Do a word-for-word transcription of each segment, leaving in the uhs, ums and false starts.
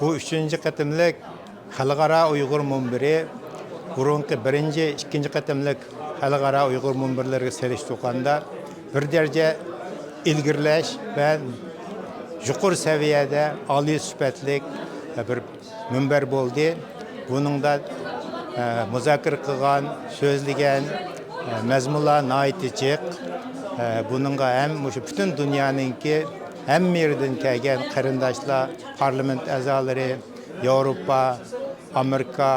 بۇ ئۈچىنچى قېتىملىق خەلقئارا ئۇيغۇر مۇنبىرى بۇرۇنقى بىرىنچى، ئىككىنچى قېتىملىق خەلقئارا ئۇيغۇر مۇنبىرلىرىگە سېلىشتۇرغاندا بىر دەرىجە ئىلگىرىلەش ۋە يۇقىرى سەۋىيەدە ئالىي سۈپەتلىك بىر مۇنبەر بولدى. بۇنىڭدا، ئە، مۇزاكىرە قىلغان، سۆزلىگەن، ئە، مەزمۇنلار ناھايىتى جىق. ئە، بۇنىڭغا ھەم مۇشۇ پۈتۈن دۇنيانىڭكى ھەممە يېرىدىن كەلگەن قېرىنداشلار، پارلامېنت ئەزالىرى، ياۋروپا، ئامېرىكا،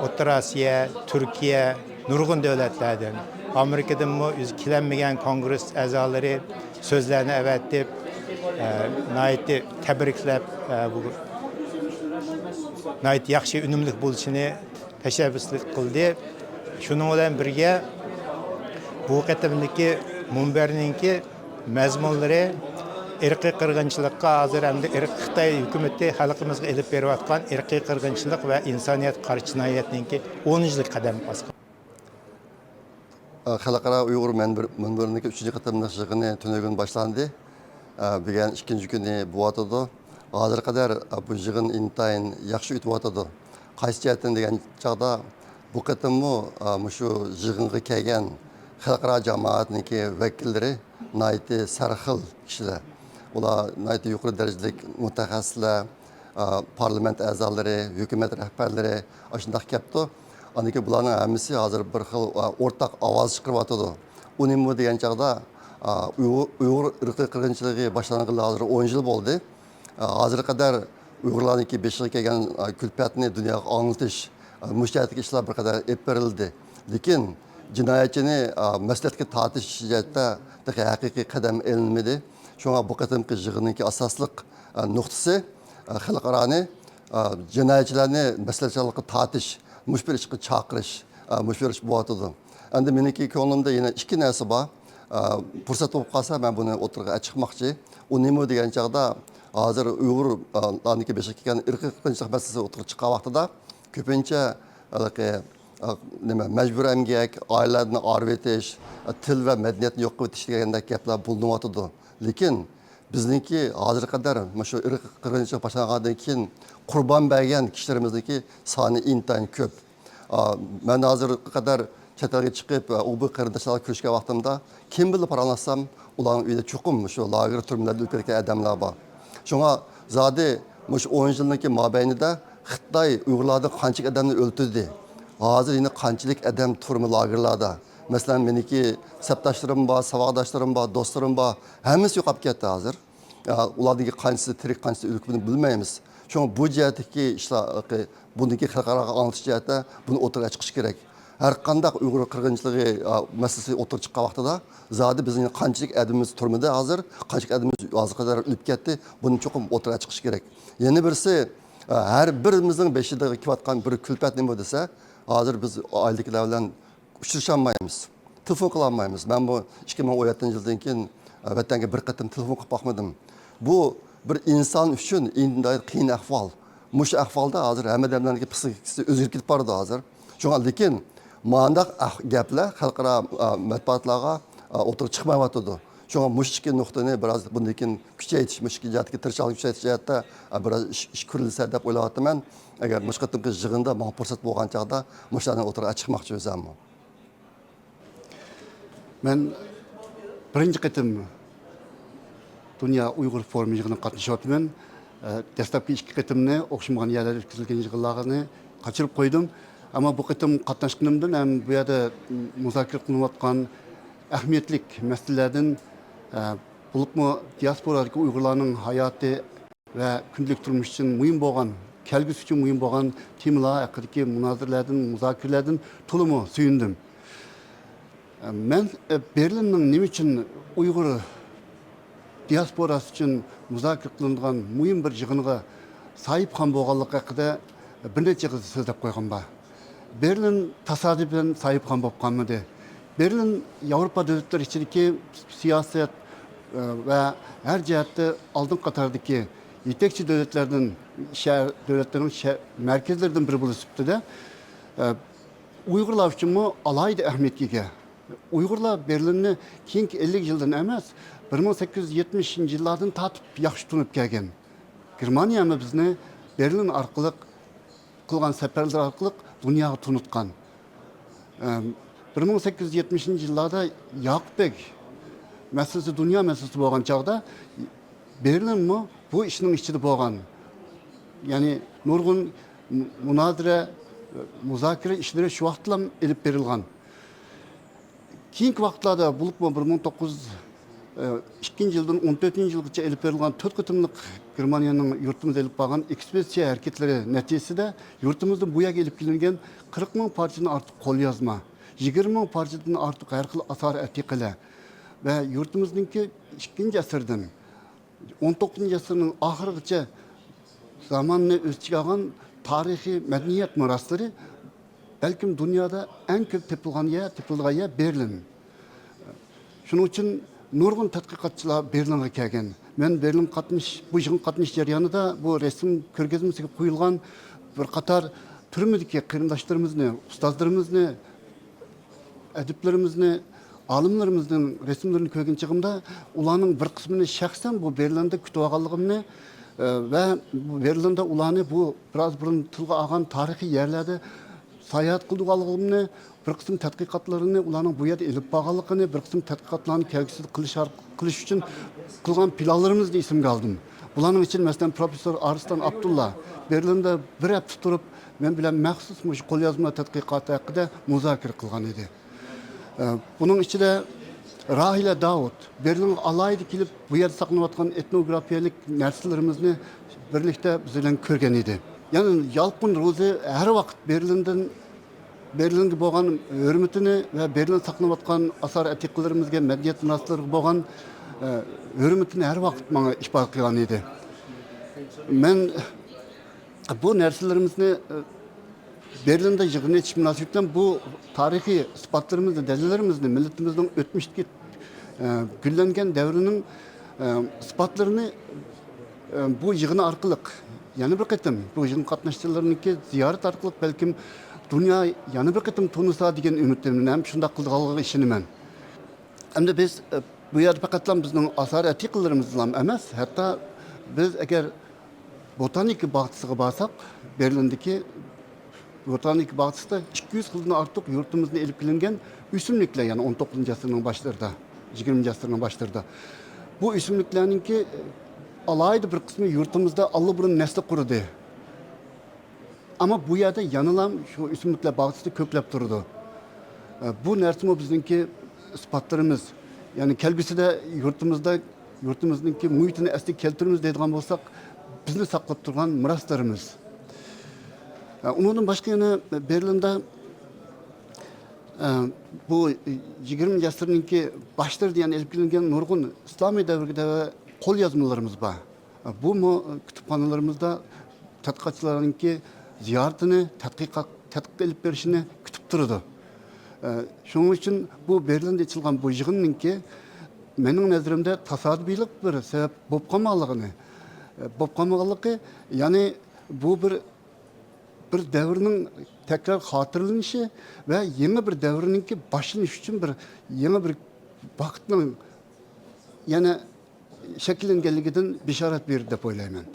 ئوتتۇرا ئاسىيا، تۈركىيە، نۇرغۇن دۆلەتلەردىن، ئامېرىكىدىنمۇ ئۆزى كېلەلمىگەن كونگرېس ئەزالىرى سۆزلەرنى ئەۋەتىپ، ئە، ناھايىتى تەبرىكلەپ، ئە، بۇ ناھايىتى ياخشى، ئۈنۈملۈك بولۇشىنى تەشەببۇسلۇق قىلدى. شۇنىڭ بىلەن بىرگە، بۇ قېتىمدىكى مۇنبەرنىڭكى مەزمۇنلىرى ئىرقىي قىرغىنچىلىققا، ھازىر ئەمدى ئىرق-، خىتاي ھۆكۈمىتى خەلقىمىزغا ئېلىپ بېرىۋاتقان ئىرقىي قىرغىنچىلىق ۋە ئىنسانىيەتكە قارشى جىنايەتنىڭكى ئون يىللىق قەدەم باسقان. خەلقئارا ئۇيغۇر مەنبىر-، مۇنبىرىنىڭكى ئۈچىنچى قېتىملىق يىغىنى تۈنۈگۈن باشلاندى. بۈگۈن ئىككىنچى كۈنى بولۇۋاتىدۇ. ھازىرغا قەدەر بۇ يىغىن ئىنتايىن ياخشى ئۆتۈۋاتىدۇ. قايسى جەھەتتىن دېگەن چاغدا، بۇ قېتىممۇ مۇشۇ يىغىنغا كەلگەن خەلقئارا جامائەتنىڭكى ۋەكىللىرى ناھايىتى سەرخىل كىشىلەر. ئۇلار ناھايىتى يۇقىرى دەرىجىلىك مۇتەخەسسىسلەر، پارلامېنت ئەزالىرى، ھۆكۈمەت رەھبەرلىرى ئاشۇنداق كەپتۇ. ئاندىن كېيىن بۇلارنىڭ ھەممىسى ھازىر بىر خىل ئورتاق ئاۋاز چىقىرىۋاتىدۇ. ئۇ نېمە دېگەن چاغدا، ئۇيغۇر، ئۇيغۇر ئىرقىي قىرغىنچىلىقى باشلانغىلى ھازىر ئون يىل بولدى. ھازىرغا قەدەر ئۇيغۇرلارنىڭكى بېشىغا كەلگەن كۈلپەتنى دۇنياغا ئاڭلىتىش، مۇشۇ جەھەتتىكى ئىشلار بىر قەدەر ئېلىپ بېرىلدى. لېكىن جىنايەتچىنى مەسئۇلىيەتكە تارتىش جەھەتتە تېخى ھەقىقىي قەدەم ئېلىنمىدى. شۇڭا بۇ قېتىمقى يىغىننىڭكى ئاساسلىق نۇقتىسى، خەلقئارانى، جىنايەتچىلەرنى مەسئۇلىيەتچانلىققا تارتىش، مۇشۇ بىر ئىشقا چاقىرىش، مۇشۇ بىر ئىش بولۇۋاتىدۇ. ئەمدى مېنىڭكى كۆڭلۈمدە يەنە ئىككى نەرسە بار. پۇرسەت بولۇپ قالسا، مەن بۇنى ئوتتۇرىغا چىقماقچى. ئۇ نېمە دېگەن چاغدا، ھازىر ئۇيغۇرلارنىڭكى بېشىغا كەلگەن ئىرقىي قىرغىنچىلىق مەسىلىسى ئوتتۇرىغا چىققان ۋاقتىدا، كۆپىنچە ھېلىقى، نېمە، مەجبۇرىي ئەمگەك، ئائىلىلەردىن ئايرىۋېتىش، تىل ۋە مەدەنىيەتنى يوق قىلىۋېتىش دېگەندەك گەپلەر بولۇنۇۋاتىدۇ. لېكىن بىزنىڭكى ھازىرغا قەدەر مۇشۇ ئىرقىي قىرغىنچىلىق باشلانغاندىن كېيىن قۇربان بەرگەن كىشىلىرىمىزنىڭكى سانى ئىنتايىن كۆپ. ئا، مەن ھازىرغا قەدەر چەت ئەلگە چىقىپ، ئا، ئۇيغۇر قېرىنداشلار بىلەن كۆرۈشكەن ۋاقتىمدا، كىم بىلەن پاراڭلاشسام، ئۇلارنىڭ ئۆيىدە چوقۇم شۇ لاگېر، تۈرمىلەردە ئۆلۈپ كەتكەن ئادەملەر بار. شۇڭا زادى مۇشۇ ئون يىلنىڭكى مابەينىدە خىتاي ئۇيغۇرلاردىن قانچىلىك ئادەمنى ئۆلتۈردى، ھازىر يەنە قانچىلىك ئادەم تۈرمە لاگېرلاردا. مەسىلەن، مېنىڭكى سەپداشلىرىم بار، ساۋاقداشلىرىم بار، دوستلىرىم بار، ھەممىسى يوقاپ كەتتى ھازىر. ئا، ئۇلاردىكى قانچىسى تىرىك، قانچىسى ئۆلۈك، بۇنى بىلمەيمىز. شۇڭا بۇ جەھەتتىكى ئىشلار، بۇنىڭكى خەلقئاراغا ئاڭلىتىش جەھەتتە بۇنى ئوتتۇرىغا چىقىشى كېرەك. ھەر قانداق ئۇيغۇر قىرغىنچىلىقى، ئا، مەسىلىسى ئوتتۇرىغا چىققان ۋاقتىدا زادى بىزنىڭ قانچىلىك ئادىمىمىز تۈرمىدە ھازىر، قانچىلىك ئادىمىمىز ھازىرغا قەدەر ئۆلۈپ كەتتى، بۇنى چوقۇم ئوتتۇرىغا چىقىشى كېرەك. يەنە بىرسى، ئا، ھەر بىرىمىزنىڭ بېشىدا كېلىۋاتقان بىر كۈلپەت نېمە دېسە، ھازىر بىز ئائىلىدىكىلەر بىلەن ئۇچرىشالمايمىز، تېلېفون قىلالمايمىز. مەن بۇ ئىككى مىڭ ئون يەتتىنچى يىلدىن كېيىن، ئە، ۋەتەنگە بىر قېتىم تېلېفون قىلىپ باقمىدىم. بۇ بىر ئىنسان ئۈچۈن ئىنتايىن قىيىن ئەھۋال. مۇشۇ ئەھۋالدا ھازىر ھەممە ئادەملەرنىڭكى پسىخىكىسى ئۆزگىرىپ كېتىپ بارىدۇ ھازىر. شۇڭا، لېكىن مانداق ئەھ-، گەپلەر خەلقئارا، ئە، مەتبۇئاتلارغا، ئە، ئوتتۇرىغا چىقمايۋاتىدۇ. شۇڭا مۇشۇ ئىككى نۇقتىنى بىراز بۇندىن كېيىن كۈچەيتىش، مۇشۇ ئىككى جەھەتتىكى تىرىشچانلىقنى كۈچەيتىش جەھەتتە، ئە، بىراز ئىش، ئىش كۆرۈلسە دەپ ئويلاۋاتىمەن. ئەگەر مۇشۇ قېتىمقى يىغىندا ماڭا پۇرسەت بولغان چاغدا مۇشۇلارنى ئوتتۇرىغا چىقماقچى ئۆزۈممۇ. مەن بىرىنچى قېتىم دۇنيا ئۇيغۇر فورۇمى يىغىنىغا قاتنىشىۋاتىمەن. ئە، دەسلەپكى ئىككى قېتىمنى ئوخشىمىغان يەرلەردە ئۆتكۈزۈلگەن يىغىنلارنى قاچۇرۇپ قويدۇم. ئەمما بۇ قېتىم قاتناشقىنىمدىن ھەم بۇ يەردە مۇزاكىرە قىلىنىۋاتقان ئەھمىيەتلىك مەسىلىلەردىن، ئە، بولۇپمۇ دىياسپورادىكى ئۇيغۇرلارنىڭ ھاياتى ۋە كۈندىلىك تۇرمۇش ئۈچۈن مۇھىم بولغان، كەلگۈسى ئۈچۈن مۇھىم بولغان تېمىلار ھەققىدىكى مۇنازىرىلەردىن، مۇزاكىرىلەردىن تولىمۇ سۆيۈندۈم. مەن، ئە، بېرلىننىڭ نېمە ئۈچۈن ئۇيغۇر دىياسپوراسى ئۈچۈن مۇزاكىرە قىلىنىدىغان مۇھىم بىر يىغىنغا ساھىبخان بولغانلىقى ھەققىدە بىر نەچچە قېتىم سۆزلەپ قويغان بار. بېرلىن تاسادىپەن ساھىبخان بولۇپ قالمىدى. بېرلىن ياۋروپا دۆلەتلىرى ئىچىدىكى سىياسەت، ئە، ۋە ھەر جەھەتتە ئالدىنقى قاتاردىكى يېتەكچى دۆلەتلەردىن، شەھەر، دۆلەتلەرنىڭ شەھەر مەركەزلىرىدىن بىرى بولۇش سۈپىتىدە، ئە، ئۇيغۇرلار ئۈچۈنمۇ ئالاھىدە ئەھمىيەتكە ئىگە. ئۇيغۇرلار بېرلىننى كېيىنكى ئەللىك يىلدىن ئەمەس، بىر مىڭ سەككىز يۈز يەتمىشىنچى يىللاردىن تارتىپ ياخشى تونۇپ كەلگەن. گېرمانىيەمۇ بىزنى بېرلىن ئارقىلىق، قىلغان سەپەرلىرى ئارقىلىق دۇنياغا تونۇتقان. ئەم، بىر مىڭ سەككىز يۈز يەتمىشىنچى يىللاردا ياقۇپ بەگ مەسىلىسى، دۇنيا مەسىلىسى بولغان چاغدا بېرلىنمۇ بۇ ئىشنىڭ ئىچىدە بولغان. يەنى نۇرغۇن مۇنازىرە، مۇزاكىرە ئىشلىرى شۇ ۋاقىتلا ئېلىپ بېرىلغان. كېيىنكى ۋاقىتلاردا، بولۇپمۇ بىر مىڭ توققۇز يۈز ئىككىنچى يىلدىن ئون تۆتىنچى يىلغىچە ئېلىپ بېرىلغان تۆت قېتىملىق گېرمانىيەنىڭ يۇرتىمىزدا ئېلىپ بارغان ئېكسپېدىتسىيە ھەرىكەتلىرى نەتىجىسىدە يۇرتىمىزدىن بۇ يەرگە ئېلىپ كېلىنگەن قىرىق مىڭ پارچىدىن ئارتۇق قوليازما، يىگىرمە مىڭ پارچىدىن ئارتۇق ھەر خىل ئاسار ئەتىقىلەر ۋە يۇرتىمىزنىڭكى ئىككىنچى ئەسىردىن ئون توققۇزىنچى ئەسىرنىڭ ئاخىرىغىچە زاماننى ئۆز ئىچىگە ئالغان تارىخىي مەدەنىيەت مىراسلىرى بەلكىم دۇنيادا ئەڭ كۆپ تېپىلغان يەر، تېپىلىدىغان يەر بېرلىن. شۇنىڭ ئۈچۈن نۇرغۇن تەتقىقاتچىلار بېرلىنغا كەلگەن. مەن بېرلىن قاتنىش-، بۇ يىغىنغا قاتنىشىش جەريانىدا بۇ رەسىم كۆرگەزمىسىگە قويۇلغان بىر قاتار تۈرمىدىكى قېرىنداشلىرىمىزنى، ئۇستازلىرىمىزنى، ئەدىبلىرىمىزنى، ئالىملىرىمىزنىڭ رەسىملىرىنى كۆرگەن چېغىمدا، ئۇلارنىڭ بىر قىسمىنى شەخسەن بۇ بېرلىندا كۈتۈۋالغانلىقىمنى، ئە، ۋە بۇ بېرلىندا ئۇلارنى بۇ بىراز بۇرۇن تىلغا ئالغان تارىخىي يەرلەردە ساياھەت قىلدۇرغانلىقىمنى، بىر قىسىم تەتقىقاتلىرىنى ئۇلارنىڭ بۇ يەردە ئېلىپ بارغانلىقىنى، بىر قىسىم تەتقىقاتلارنى كەلگۈسىدە قىلىش ئار-، قىلىش ئۈچۈن قىلغان پىلانلىرىمىزنى ئېسىمگە ئالدىم. بۇلارنىڭ ئىچىدە، مەسىلەن، پروفېسسور ئارسلان ئابدۇللا بېرلىندا بىر ھەپتە تۇرۇپ، مەن بىلەن مەخسۇس مۇشۇ قوليازما تەتقىقاتى ھەققىدە مۇزاكىرە قىلغان ئىدى. ئە، بۇنىڭ ئىچىدە راھىلە داۋۇت بېرلىنغا ئالاھىدە كېلىپ، بۇ يەردە ساقلىنىۋاتقان ئېتنوگرافىيەلىك نەرسىلىرىمىزنى بىرلىكتە بىز بىلەن كۆرگەن ئىدى. يەنى يالقۇن روزى ھەر ۋاقىت بېرلىندىن، بېرلىنگە بولغان ھۆرمىتىنى ۋە بېرلىندا ساقلىنىۋاتقان ئاسار ئەتىقىلىرىمىزگە، مەدەنىيەت مىراسلىرىغا بولغان، ئە، ھۆرمىتىنى ھەر ۋاقىت ماڭا ئىپادە قىلغان ئىدى. مەن بۇ نەرسىلىرىمىزنى، ئە، بېرلىندا يىغىن ئېچىش مۇناسىۋىتى بىلەن بۇ تارىخىي ئىسپاتلىرىمىزنى، دەلىللىرىمىزنى، مىللىتىمىزنىڭ ئۆتمۈشتىكى، ئە، گۈللەنگەن دەۋرىنىڭ، ئە، ئىسپاتلىرىنى، ئە، بۇ يىغىن ئارقىلىق يەنە بىر قېتىم، بۇ يىغىن قاتناشچىلىرىنىڭكى زىيارىتى ئارقىلىق بەلكىم دۇنيا يەنە بىر قېتىم تونۇسا دېگەن ئۈمىدتىمەن ھەم شۇنداق قىلىدىغانلىقىغا ئىشىنىمەن. ئەمدى بىز، ئە، بۇ يەردە پەقەتلا بىزنىڭ ئاسار ئەتىقىلىرىمىزلا ئەمەس، ھەتتا بىز ئەگەر بوتانىكا باغچىسىغا بارساق، بېرلىندىكى بوتانىكا باغچىسىدا ئىككى يۈز خىلدىن ئارتۇق يۇرتىمىزدىن ئېلىپ كېلىنگەن ئۆسۈملۈكلەر، يەنى ئون توققۇزىنچى ئەسىرنىڭ باشلىرىدا، يىگىرمىنچى ئەسىرنىڭ باشلىرىدا بۇ ئۆسۈملۈكلەرنىڭكى ئالاھىدە بىر قىسمى يۇرتىمىزدا ئاللىبۇرۇن نەسلى قۇرۇدى. ئەمما بۇ يەردە يەنىلا شۇ ئۆسۈملۈكلەر باغچىسى كۆكلەپ تۇرىدۇ. ئە، بۇ نەرسىمۇ بىزنىڭكى ئىسپاتلىرىمىز. يەنى كەلگۈسىدە يۇرتىمىزدا، يۇرتىمىزنىڭكى مۇھىتىنى ئەسلىگە كەلتۈرىمىز دەيدىغان بولساق، بىزنى ساقلاپ تۇرغان مىراسلىرىمىز. ئە، ئۇنىڭدىن باشقا يەنە بېرلىندا، ئە، بۇ يىگىرمىنچى ئەسىرنىڭكى باشلىرىدا يەنە ئېلىپ كېلىنگەن نۇرغۇن ئىسلامىي دەۋرگە تەۋە قوليازمىلىرىمىز بار. بۇمۇ كۇتۇپخانىلىرىمىزدا تەتقىقاتچىلارنىڭكى زىيارىتىنى، تەتقىقات، تەتقىق ئېلىپ بېرىشىنى كۈتۈپ تۇرىدۇ. شۇنىڭ ئۈچۈن بۇ بېرلىندا ئېچىلغان بۇ يىغىننىڭكى مېنىڭ نەزىرىمدە تاسادىپىيلىق بىر سەۋەب بولۇپ قالمىغانلىقىنى، بولۇپ قالمىغانلىقى، يەنى بۇ بىر، بىر دەۋرنىڭ تەكرار خاتىرىلىنىشى ۋە يېڭى بىر دەۋرنىڭكى باشلىنىشى ئۈچۈن بىر يېڭى بىر ۋاقىتنىڭ يەنە شەكىللەنگەنلىكىدىن بېشارەت بېرىدۇ دەپ ئويلايمەن.